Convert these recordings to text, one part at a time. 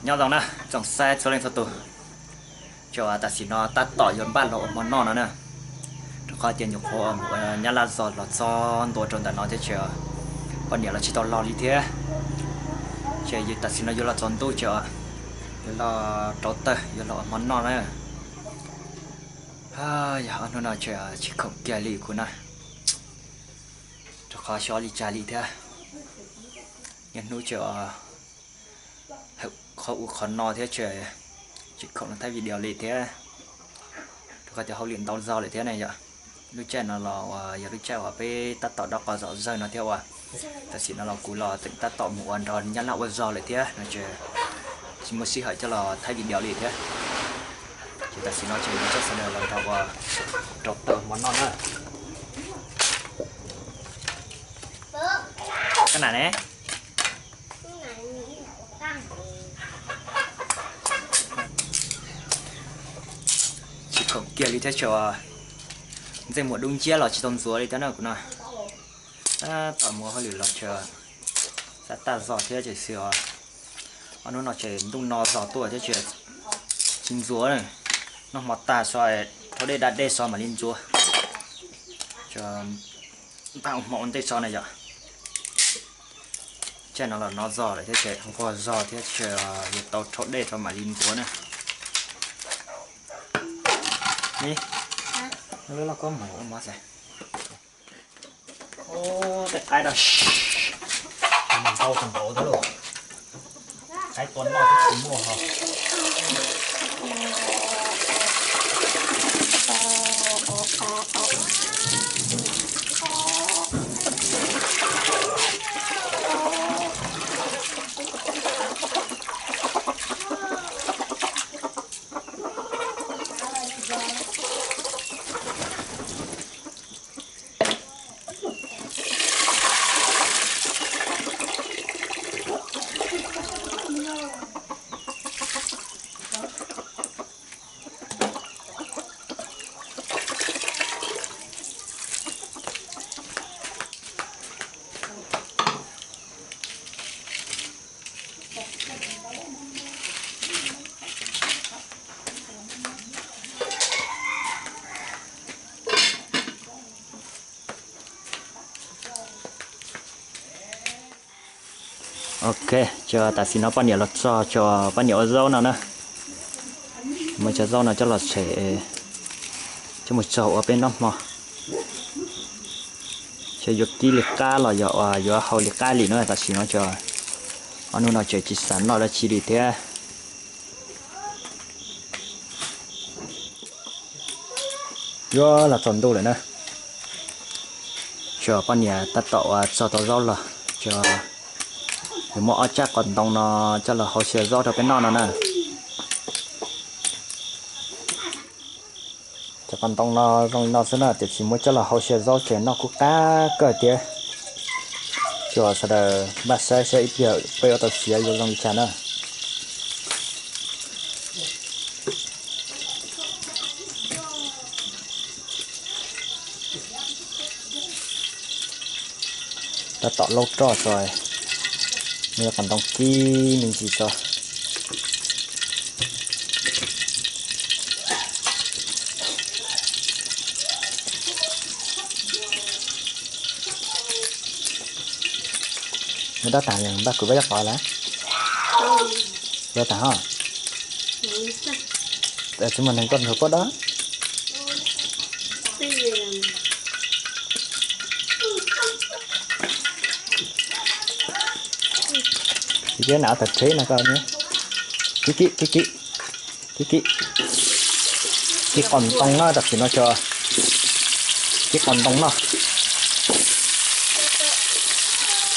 Nyob zoo na tsoom saib txhua leej txhua tus, ces tam sim no tab tom yuav npaj los ua hmo noj no na, rau qhov tias nyuam qhuav mus ua Nyab Laj zog los txog ntua rau ntawm no thiab ces poj niam los tsis tau los li thiab. Ces tam sim no yuav los tsaus ntuj ces yuav los rauv taws yuav los ua hmo noj na. Yog ob hnub no ces tsis khoom kiag li kuv na, rau qhov xyov li cas li thiab. Niaj hnub ces hawm qhov ub qhov no thiab ces tsis khoom los thaij video li thiab, rau qhov tias hauj lwm ntau zog lawm thiab ne yom. Lub caij no los uas yog lub caij uas peb tab tom dob qos zom zawg no thiab uas tam sim no los kuv los tseem tab tom mus ua nrog Nyab Laj ua zog lawm thiab no ces tsis muaj sij hawm coj los thaij video li thiab. Ces tam sim no ces coj sawv daws los nrog ua rau taws hmo noj na. Koj nam ne? Tsis khoom kiag li thiab ces ntxej muag dub nciab los tsis tau ntxuav li thiab na kuv no. Tab tom mus hauj lwm los ces xav tag zog thiab ces xwb os. Ob hnub no ces ntuj no zog tuaj thiab ces tsis ntxuav. Noj hmo tag so rhaub dej da dej so mam li ntxuav. Npaj ua hmo ua ntej so na yom. Caij no los no zog lawm thiab ces nquag zog thiab ces yuav tau rhaub dej rau mam li ntxuav na. Ni, lub loj koj mus ua mov xwb. Tej qaib no ntau tag npaum thiab lauj. Qaib tua noj twb tsis muaj ho. Ok, ces tam sim no poj niam los txog ces poj niam ua zaub no na. Muab cov zaub no coj los tshem, coj mus txog ua peb noj hmo. Ces yuav kib li qab los yog uas yuav hau li qab li no tam sim no ces ob hnub no ces tsis xav noj dab tsi li thiab. Yuav los tsaus ntuj lawm na. Ces poj niam tab tom uas txog tau zaub los, ces yuav muab ob tsab qos ntoo no coj los hau xyaw zaub rau peb noj no na. Cov qos ntoo no zoo li no xwb na, tiam sis muab coj los hau xyaw zaub ces noj kuj qab kawg thiab. Ces sawv daws npaj saib saib ib pliag peb ua tau siav yuav zoo li cas na. Tab tom laub roj tso, muab qos ntoo kib me ntsis tso. Nws dab tas npaj kuv pab ib qos lawm. Dab tas ho. Tsis muaj neeg tuaj nrog pab dob. Kib kib na, kib kib, kib kib, kib kib qos ntoo no tam sim no ces kib qos ntoo no.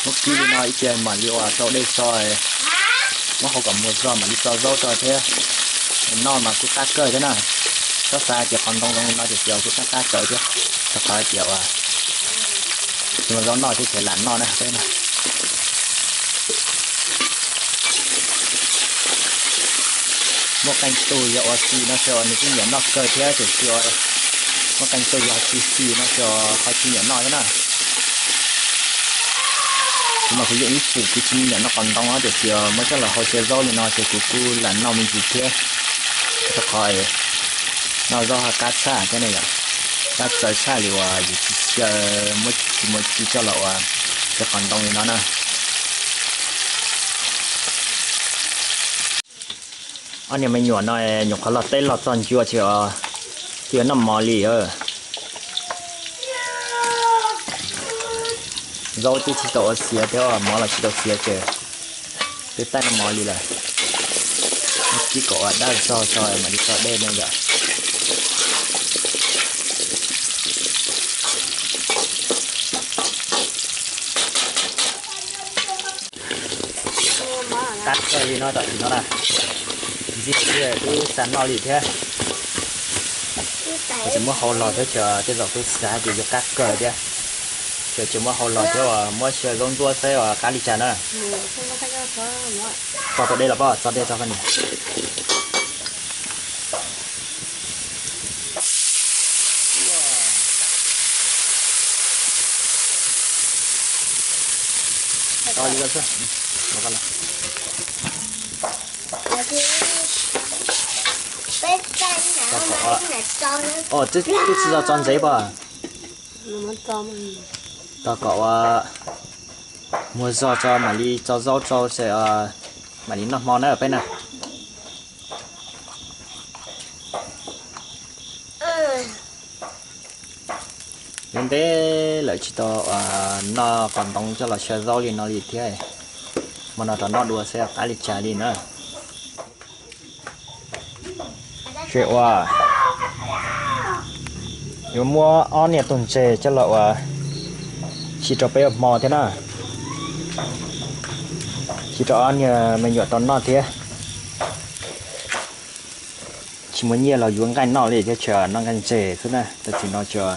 Muab kib li no ib pliag mam li ua rau dej so, muab hau kom muag zog mam li tso zaub rau thiab. Noj mas kuj qab kawg thiab na. Txhob xav tias qos ntoo zoo li no ces kuj qab qab kawg thiab. Rau qhov tias ua tsis muaj zaub noj thiab ces lam noj na peb na. Muaj qee tus yog ua si no ces nws kuj nyiam noj kawg thiab tiam sis muaj qee tus yog tsis si no ces ho tsis nyiam noj thiab na. Kuv mas kuv yeej ib txwm kuv tsis me nyuam noj qos ntoo tiam sis muab coj los hau xyaw zaub li no ces kuv kuj lam noj me ntsis thiab. Rau qhov noj zaub ho qab tshaj thiab ne yom, qab txawv tshaj li uas yus tsis xyaw, muab tsis muaj ci coj los ua xyaw qos ntoo li no na. Ob niag me nyuam no nyuam qhuav los teb los txog ncua ces twb yuav noj mov li. Zaub twb tsis tau ua xiav thiab mov los tsis tau xiav ces twb taij noj mov li lawm. Muab kib kom ua dab zog tso mam li tso dej ne yom. Qab kawg li no tam sim no na, ntxim tiag twb xav noj li thiab. Ces muab hau los thiab ces tej zaum twb xav hais tias yuav qab kawg thiab. Ces tseem muab hau los thiab uas muab xyaw zaub ntxuab saib uas qab li cas na. Tso tau dej los pob, tso dej tso koj niam. Twb tsis tau tso ntsev pob. Tos kom ua muag zog tso mam li tso zaub rau ces mam li noj hmo na peb na. Ntev ntev lawm tsis tau noj qos ntoo coj los xyaw zaub li no li thiab. Hmo no rov noj dua saib qab li cas li na. Ces uas yuav muab ob niag tug ntses coj los uas khi rau peb ua hmo thiab na, khi rau ob niag me nyuam tau noj thiab. Tsis muaj nyiaj los yuav nqaij noj li thiab, tseem noj nqaij ntses xwb na. Tam sim no tseem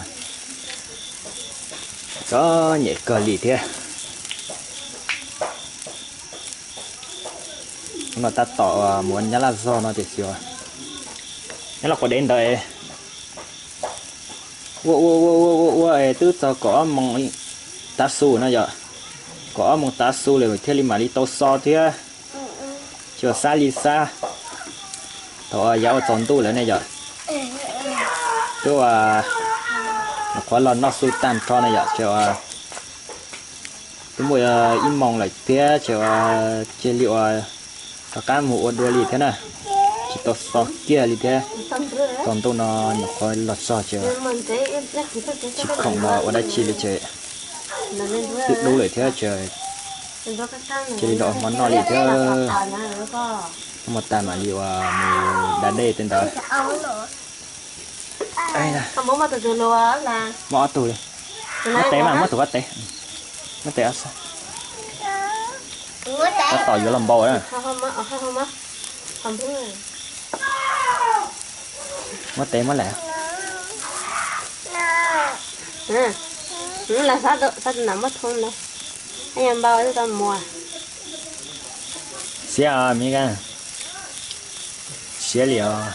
txom nyem kawg li thiab. Hnub no tab tom mus ua nyab laj zog no tiam sis nyob los quav dev ntawd ua ua ua ua ua ua es twb txog kaum ob moos tav su no yom, kaum ob moos tav su lawm thiaj li mam li tau xo thiab. Ces ua xab li xab, thaum yav ua tsaus ntuj lawm ne yom, twb ua nyuam qhuav los noj su tag nrho na yom, ces ua twb muaj ib moos lawm thiab ces ua cia li ua rov qab mus ua dua li thiab na, tsis tau xo kiag li thiab. Tsaus ntuj no nyuam qhuav los txog ces tsis khoom los ua dab tsi li ces twb dub lawm thiab ces cia li los ua hmo noj li thiab. Ua hmo tas mam li ua mus da dej tej ntawd. Muab ob tug li. Muab tes mas, muab tus koj tes. Muab tes ob sab. Tab tom yuav los npau na. Muab tes muab lawm. Siab os Mika, siab li os.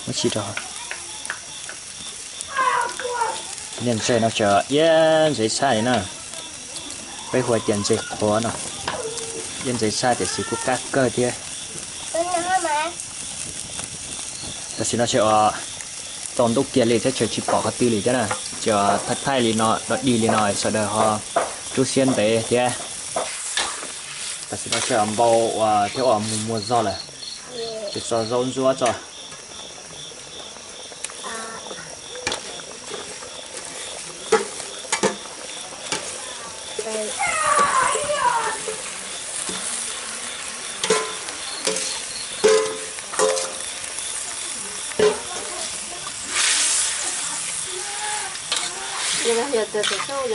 Muab tsis rau. Niag ntses no tseem iab ntses tshaj li na. Peb hu tias ntses qhuav no. Iab ntses tshaj tiam sis kuj qab kawg thiab. Tam sim no tseem tsaus ntuj kiag li thiab tseem tsis pom qhov twg li thiab na. Tseem thaij thaij li no dog dig li no sawv daws ho rub siab ntev thiab. Tam sim no tseem npau uas thiab uas mus muag zog lawm. Ces tso zaub ntsuab tso.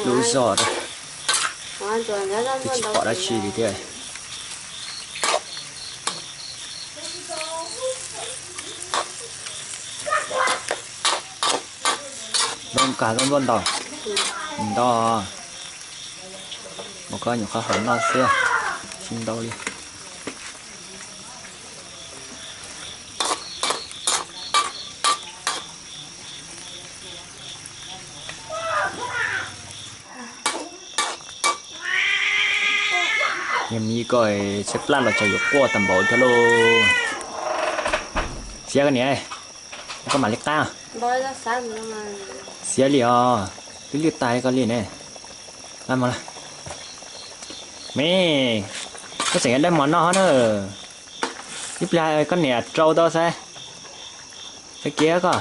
Lub zog, twb tsis pom dab tsi li thiab. Zoo kawg, zoo nkauj ntau. Ntau. Mus koj nyuam qhuav hau noj xwb, tsis ntau li. Yog miv ko, tshaib plab los tsaus yuav quaj tag npaum thiab lauj. Xiav koj niam, koj mam li qab. Xiav li os, twb lwj tag koj li ne. Me, koj tseem yuav dawb mov noj hov na. Ib pliag koj niam rau tau saib. Kiv koj.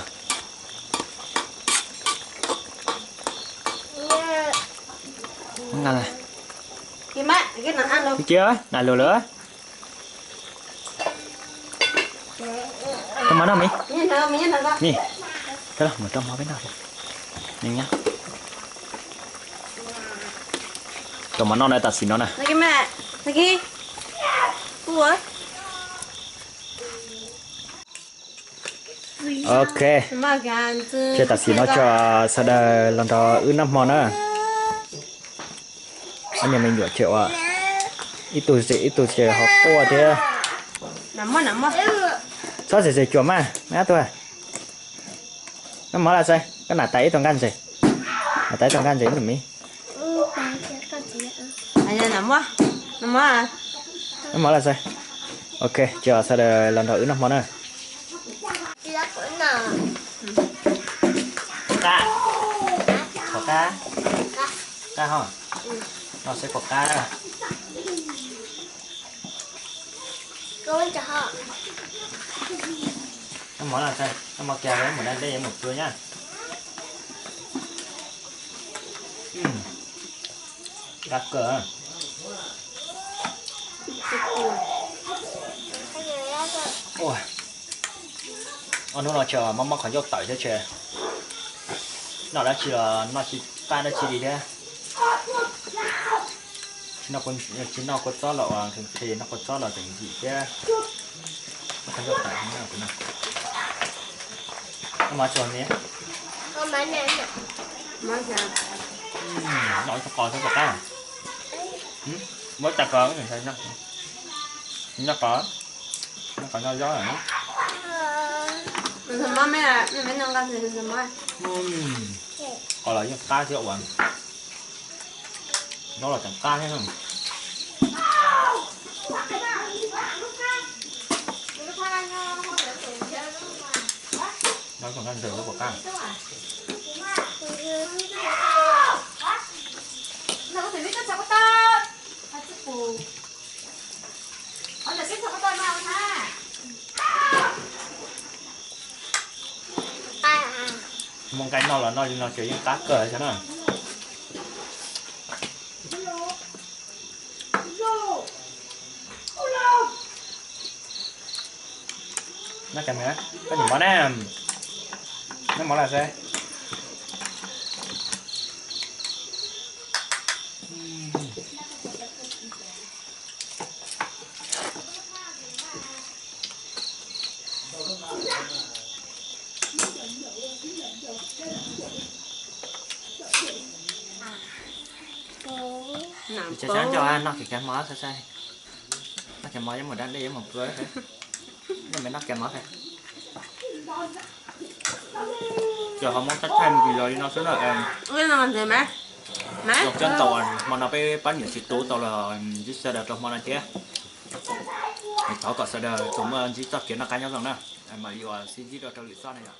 Kiv, nas lus lawm. Rau mov noj me. Me, mus rau mov peb noj. Rau mov noj na tam sim no na. Ok, ces tam sim no tso sawv daws los nrog wb noj hmo na. Ob niag me nyuam ces ua ib tug zem ib tug ces ho quaj thiab. Txhob zem zem cuam mas me ab tuag. Noj mov lawm xwb, koj nam tais ib tug nqaij ntses. Nam tais ib tug nqaij ntses me. Noj mov lawm xwb. Ok, ces sawv daws los nrog wb noj hmo na. Qab, qab, qab ho. No seb puas qab. Noj mov lawm xwb, noj mov kiag mus da dej yuav mus pw nyab. Qab kawg. Ob hnub no tseem mob mob qhov ncauj tawm thiab tseem noj dab tsi los noj tsis qab dab tsi li thiab. Tsis noj kua txob los uas nqhis nqhis, noj kua txob los tseem ntsim thiab. Mob qhov ncauj tawm. Noj mov tsuag ni. Noj ib qho xwb puas qab? Muab tas ko, noj qhov, noj qhov noj zaub lawm. Qhov los yeej qab thiab uas zaub los tseem qab thiab. Noj ib qho noj ntawd puas qab? Muaj nqaij noj los noj li no ces yeej qab kawg thiab na. Noj cas me, koj nyiam mov ne? Noj mov lawm xwb. Tsis tsav nco, noj kiag kiag mov xwb, noj kiag mov yuav mus da dej yuav mus pw. Noj kiag mov. Ces ho muab thaij thaij mus tsis yog li no xwb na. Zoo siab ntau hmo no peb pab niam txiv tub tau los ntsib sawv daws rau hmo no thiab. Thov kom sawv daws tsuas muaj ntsib txoj kev noj qab nyob zoo na. Mam li uas sib ntsib dua rau lwm zaj na yom.